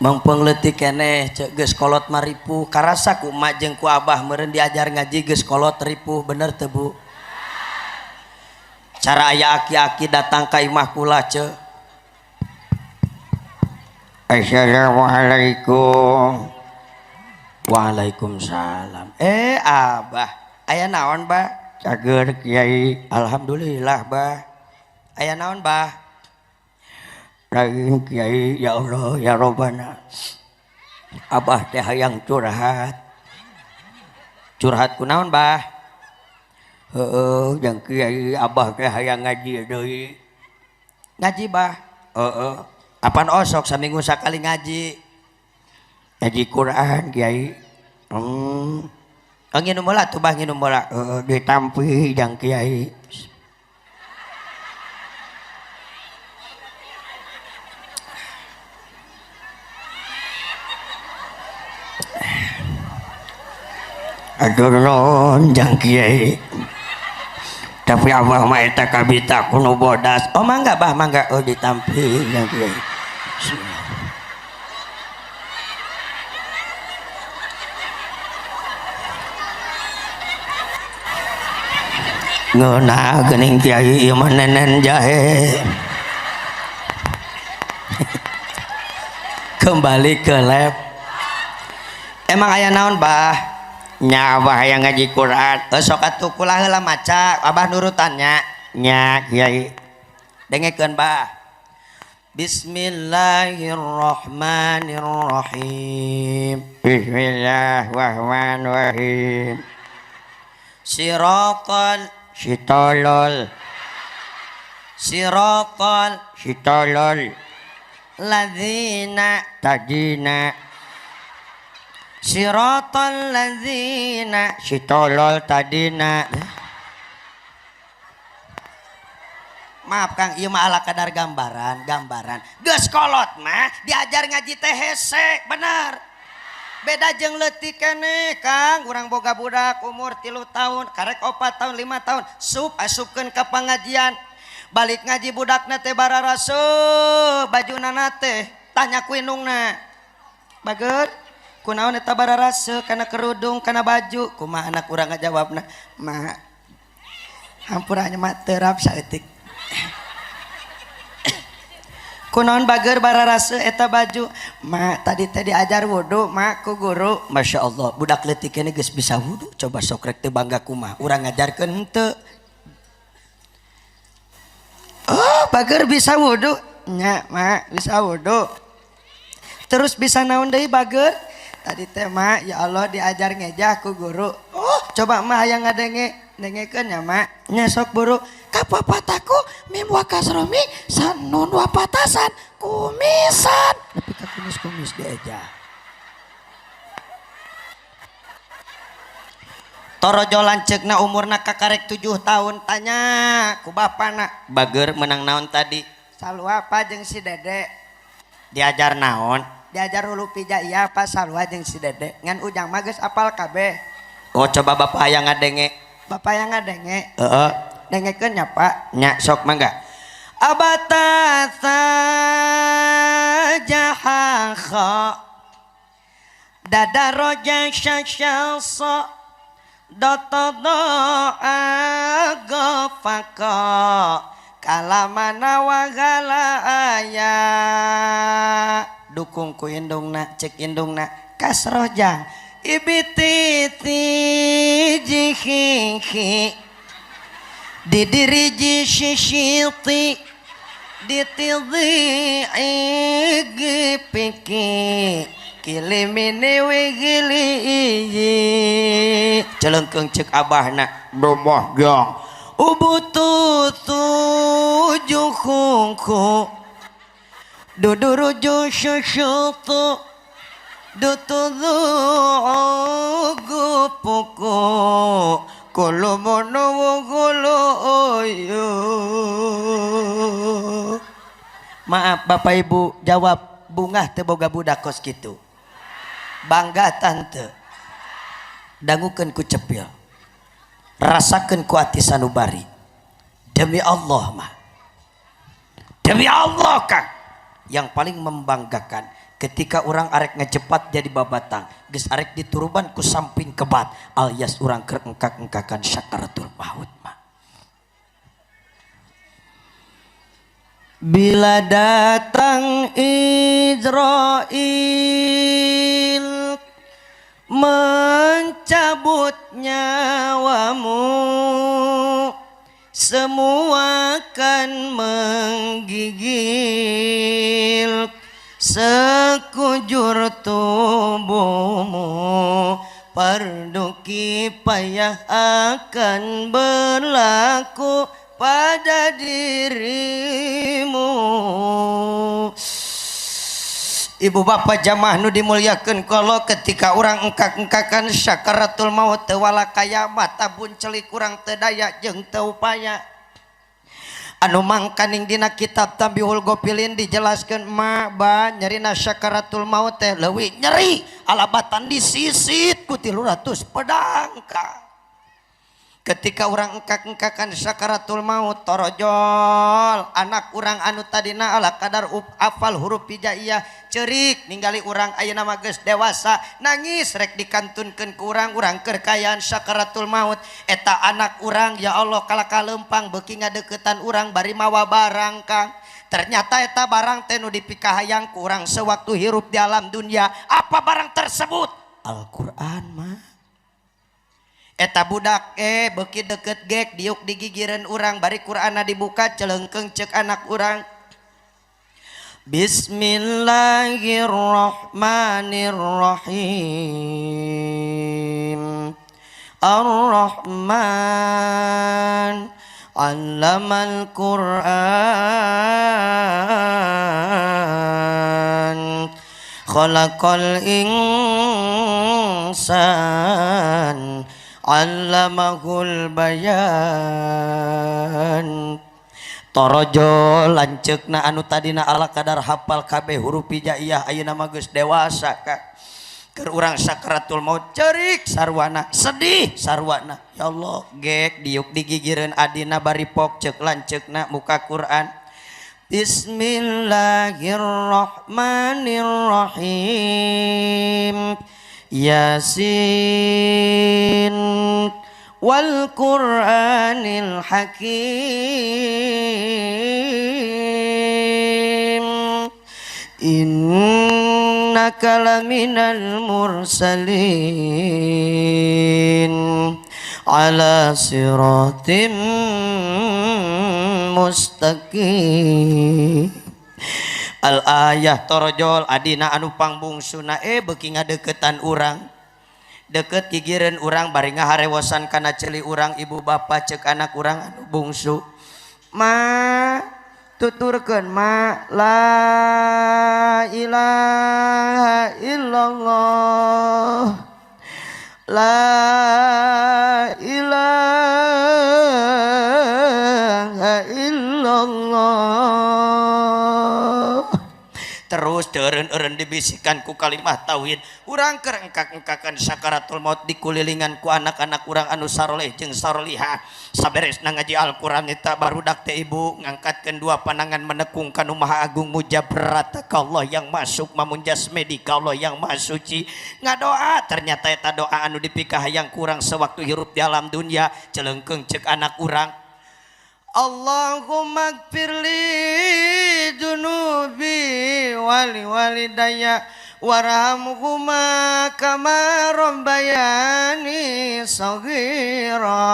Mangpeng leutik keneh cek geus kolot maripuh karasa ku emak jeung ku abah meureun diajar ngaji geus kolot ripuh bener teu Bu? Cara aya aki-aki datang ka imah kula cek. Assalamualaikum. Waalaikumsalam. Abah, aya naon bah? Cager kiai. Alhamdulillah bah. Aya naon bah? Lain kiai, ya Allah ya Robbana. Abah teh hayang curhat. Curhat kunaon bah? Heeh, jang kiai abah teh hayang ngaji deui. Ngaji bah? Heeh. Apan osok saminggu sakali ngaji? Ngaji Quran kiai. Oh, nginum bola tuh bah, nginum bola. Heeh, ditampi jang kiai. Aduh non jang kiai. Tapi abah mah eta kabita kuno bodas. Oh mangga bah, mangga. Oh ditampi jang kiai. Ngeunah geuning kiai ieu mah nenen jahe. Kembali ke lab. Emang aya naon bah? Nya abah hayang ngaji Quran. Sok atuh kula heula maca, abah nurutannya. Nya kiai. Dengekeun bah. Bismillahirrahmanirrahim. Bismillahirrahmanirrahim. Siratal sitolol. Siratal sitolol. Ladzina tadina. Siratal ladzina sitolol tadina. Maaf Kang, ieu mah ala kadar gambaran, gambaran. Geus kolot mah diajar ngaji teh hese, bener. Beda jeung leutik keneh Kang, urang boga budak umur 3 tahun, karek 4 tahun, 5 tahun, sup asupkeun ka pangajian. Balik ngaji budakna teh bararaseuh, bajuna teh tanya ku indungna. Bager, kunaon eta bararaseuh kana kerudung, kana baju? Kumaha anak urang ngajawabna? Ma, hampura nya mah terap saeutik. Kunaon bager bararaseuh eta baju? Ma, tadi teh diajar wudu ma ku guru. Masya Allah, budak leutik ini geus bisa wudu. Coba sok rek teu bangga kumaha? Urang ngajarkeun henteu. Oh, bager bisa wudu. Nya, ma, bisa wudu. Terus bisa naon deui bager? Tadi teh ma, ya Allah diajar ngejah ku guru. Oh, coba ma hayang ngadenge, dengekeun nya ma. Nya sok buru. Kapapataku mim wa kasromi san nun wa patasan kumisan. Nepi ka kumis-kumis diejah. Torojo lanceukna umurna kakarek 7 tahun tanya ku bapana, bager menang naon tadi? Salua apa jeung si Dede? Diajar naon? Diajar hulu pijaiyah apa salua jeung si Dede. Ngan ujang mah geus apal kabeh. Oh coba bapak hayang ngadenge. Bapak yang ngadenge? Heeh. Dengekeun nya Pak. Nya sok mangga. Abatasa jahaha dadaroja syasasa dotado agafaka kalamana wagala aya. Dukung ku indungna, cek indungna kasrohjang ibititi jihihi didiriji sisiti ditidhi igipiki kilimini wigili celengkeung cek abahna domah gang ubututu juhungku duduruju syusyutu dutudu gupuku kulumono wugulu. Maaf Bapak Ibu, jawab bungah teu boga budak kos kitu. Bangga tante. Dangukeun ku cepil. Rasakeun ku ati sanubari. Demi Allah mah. Demi Allah Kang. Yang paling membanggakan ketika orang arek ngecepat jadi babatang geus arek dituruban ku samping kebat alias urang keur engkak-engkakan syakaratul maut mah. Bila datang Izrail mencabut nyawamu, semua akan menggigil sekujur tubuhmu. Fardu kifayah akan berlaku pada dirimu. Ibu bapak jamaah nu dimuliakeun kalau ketika urang engkak-engkakan syakaratul maut teu wala kaya mata buncelik urang teu daya jeung teu upaya. Anu mangkaning dina kitab Tambihul Gofilin dijelaskeun ma ba nyerina syakaratul maut teh leuwih nyeri alabatan disisit ku 300 pedang ka. Ketika urang engkak-engkakan syakaratul maut torojol anak urang anu tadina ala kadar hafal huruf hijaiyah cerik ningali urang ayeuna mah geus dewasa nangis rek dikantunkeun ku urang, urang keur kaayaan syakaratul maut. Eta anak urang ya Allah kalaka leumpang beuki ngadeukeutan urang bari mawa barang Kang. Ternyata eta barang teh nu dipikahayang ku urang sewaktu hirup di alam dunia. Apa barang tersebut? Al-Qur'an mah. Eta budak beuki deket gek diuk digigireun urang bari Qur'anna dibuka celengkeung ceuk anak urang. Bismillahirrahmanirrahim. Ar-Rahman 'allamal Qur'an khalaqal insan allamahul bayan. Torojo lanceukna anu tadina ala kadar hafal kabeh huruf hijaiyah ayeuna mah geus dewasa ka. Keur urang sakaratul maut cerik sarwana sedih sarwana ya Allah gek diuk digigireun adina bari pok ceuk lanceukna muka Quran. Bismillahirrahmanirrahim. Yasin wal Qur'anil Hakim innaka laminal mursalin ala siratim mustaqim. Al-ayah torojol adina anu pangbungsuna beuki ngadeukeutan urang deket gigireun urang bari ngaharewosan kana ceuli urang ibu bapa ceuk anak urang anu bungsu ma tuturkeun ma la ilaha illallah la ilaha illallah. Terus deureun-eureun dibisikan ku kalimah tauhid urang keur engkak-engkakan sakaratul maut dikulilingan ku anak-anak urang anu saroleh jeung sarolihah. Saberesna ngaji Al-Qur'an eta barudak teh ibu ngangkatkeun dua panangan menekung ka nu Maha Agung mujabrata ka Allah yang masuk mamunjas medika Allah yang Maha Suci ngadoa. Ternyata eta doa anu dipikahayang kurang sewaktu hirup di alam dunia. Celengkeung ceuk anak urang Allahumma gfirli dunubi wali walidayya warhamhuma kama rabbayani saghira.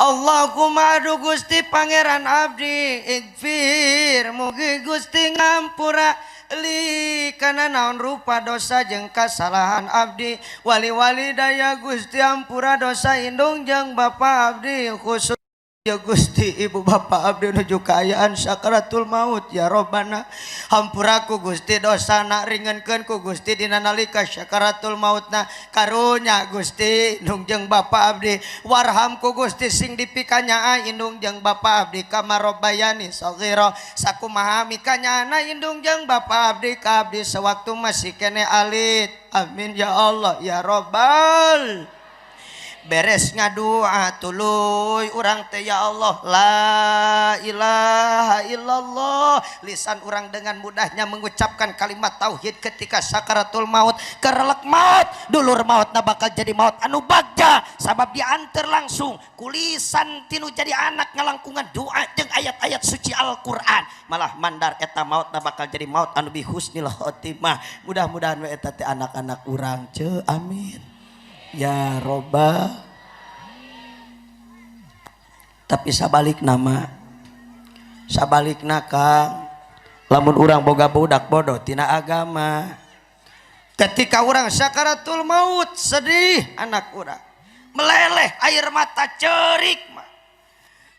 Allahumma adu Gusti Pangeran abdi igfir mugi Gusti ngampura li kana naon rupa dosa jeung kasalahan abdi wali walidayya Gusti ampura dosa indung jeung bapa abdi khusus ya Gusti ibu bapa abdi nuju kaayaan sakaratul maut ya Robbana. Hampura ku Gusti dosana ringankeun ku Gusti dina nalika sakaratul mautna karunya Gusti indung jeung bapa abdi warham ku Gusti sing dipikanyaa indung jeung bapa abdi kama robbayani saghira sakumaha mikanyaana indung jeung bapa abdi ka abdi sewaktu masih kene alit. Amin ya Allah ya Robbal. Beres ngadua tuluy urang teh ya Allah la ilaha illallah. Lisan urang dengan mudahnya mengucapkan kalimat tauhid ketika sakaratul maut, kerelek maut, dulur maut na bakal jadi maut anu bagja sabab diantar langsung kulisan tinu jadi anak ngalangkungan doa jeung ayat-ayat suci Al-Qur'an. Malah mandar eta maut na bakal jadi maut anu bi husnil khotimah. Mudah-mudahan we eta teh anak-anak urang ce, amin ya roba. Tapi sabalik nama, sabalikna Kang, lamun urang boga budak bodoh tina agama, ketika urang sakaratul maut sedih anak urang meleleh air mata cerik mah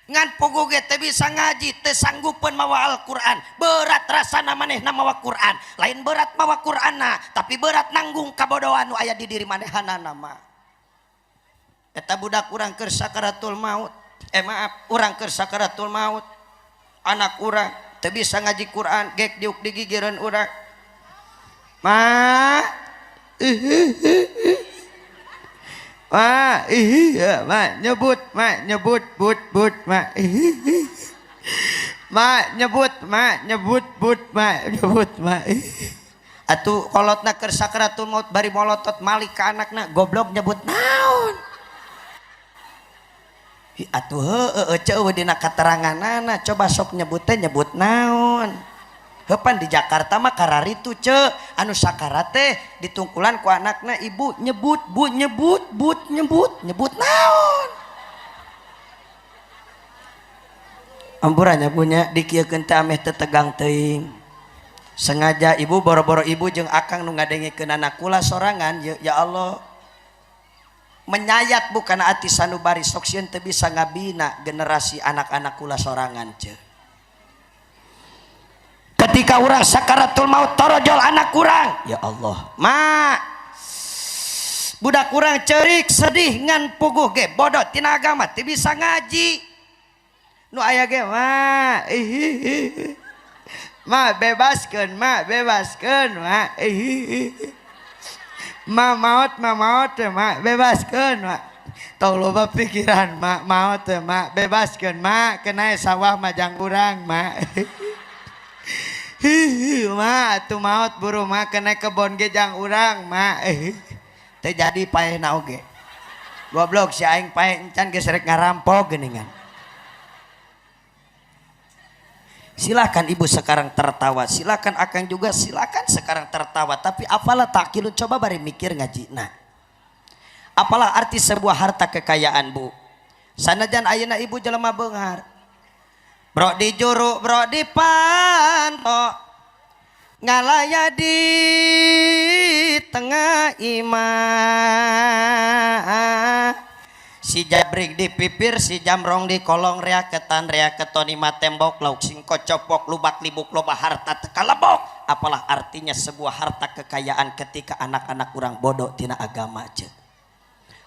ngan puguh ge teu bisa ngaji, teu sanggupeun mawa Al-Qur'an, berat rasana manehna mawa Qur'an, lain berat mawa Qur'anna tapi berat nanggung kabodohan nu aya di diri manehanana mah. Eta budak urang keur sakaratul maut, maaf, urang keur sakaratul maut, anak urang teu bisa ngaji Qur'an, gek diuk digigireun urang. Ma, ma, ma nyebut, ma nyebut, but but ma, ma nyebut, ma nyebut, but ma nyebut, ma. Atuh kolotna keur sakaratul maut bari molotot malik ka anakna, goblok nyebut naon? Atuh heueuh ceueuh dina kateranganana, coba sok nyebut teh nyebut naon? Heupan di Jakarta mah kararitu ce, anu sakarat teh ditungkulan ku anakna ibu nyebut, bu nyebut, but nyebut, nyebut naon? Ampura nya punya dikieukeun teh ameh teu tegang teuing. Sengaja ibu boro-boro ibu jeung akang nu ngadengikeun anak kula sorangan, ya Allah. Menyayat bukan ati sanubari sok sieun teu bisa ngabina generasi anak-anak kula sorangan ce. Ketika urang sakaratul maut torojol anak urang, ya Allah, ma budak urang cerik sedih ngan puguh ge bodoh tina agama teu bisa ngaji. Nu aya ge ma, ma bebaskeun, ma bebaskeun, ma, ma maot, ma maot, ma bebaskeun, ma. Tong loba pikiran, ma maot, ma bebaskeun, ma kena sawah majang urang, ma. Hihi, ma atuh maot buru ma kena kebon ge jang urang, ma. Teu jadi paehna oge. Goblok si aing paeh encan geus rek ngarampok geuningan. Silakan ibu sekarang tertawa, silakan akang juga silakan sekarang tertawa, tapi apalah takilun, coba bari mikir ngaji. Nah, apalah arti sebuah harta kekayaan bu? Sanajan ayeuna ibu jelema beunghar, bro di juru, bro di panto, ngalaya di tengah imah. Si jabrik di pipir, si jamrong di kolong, reaketan reaketon ima tembok, lauk singko copok, lubak libuk loba harta tekalebok. Apalah artinya sebuah harta kekayaan ketika anak-anak kurang bodoh tina agama aja.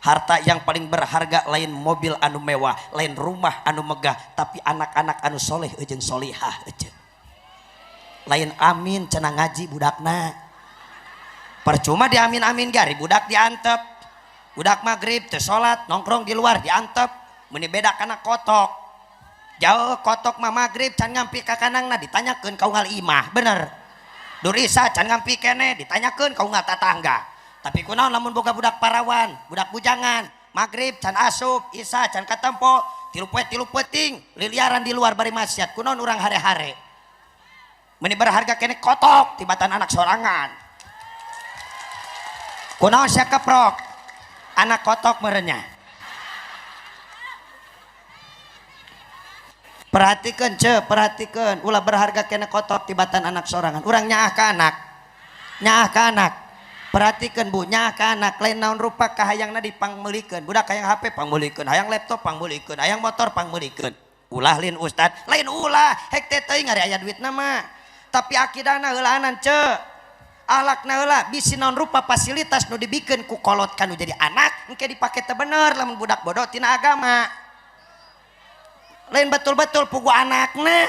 Harta yang paling berharga lain mobil anu mewah, lain rumah anu megah, tapi anak-anak anu soleh jeung solihah aja. Lain amin cenah ngaji budakna. Percuma diamin-amin gari budak diantep. Budak maghrib teu salat nongkrong di luar diantep, meuni beda kana kotok. Jauh kotok mah maghrib can ngampi ka kanangna ditanyakeun ka unggal imah, bener. Durisa can ngampi keneh ditanyakeun ka unggal tatangga. Tapi kunaon lamun boga budak parawan, budak bujangan, maghrib can asup, isya can katempo, tilu poe tilu peuting, liliaran di luar bari maksiat, kunaon urang hare-hare. Meuni berharga keneh kotok tibatan anak sorangan. Kunaon sia keprok? Anak kotok merenya. Perhatikan ce, perhatikan. Ulah berharga kena kotok tibatan anak sorangan. Urang nyaah ka anak, nyaah ka anak. Perhatikan bu, nyaah ka anak. Lain naon rupa kahayangna dipangmeulikeun. Budak hayang HP pangmeulikeun, hayang laptop pangmeulikeun, hayang motor pangmeulikeun. Ulah lin ustad, lain ulah. Hek teh teuing ari aya duitna mah. Tapi akidahna heulaanan ce. Ahlakna heula bisi naon rupa fasilitas nu dibikeun ku kolot kanu jadi anak engke dipake teu bener lamun budak bodoh tina agama. Lain betul-betul pugu anakna.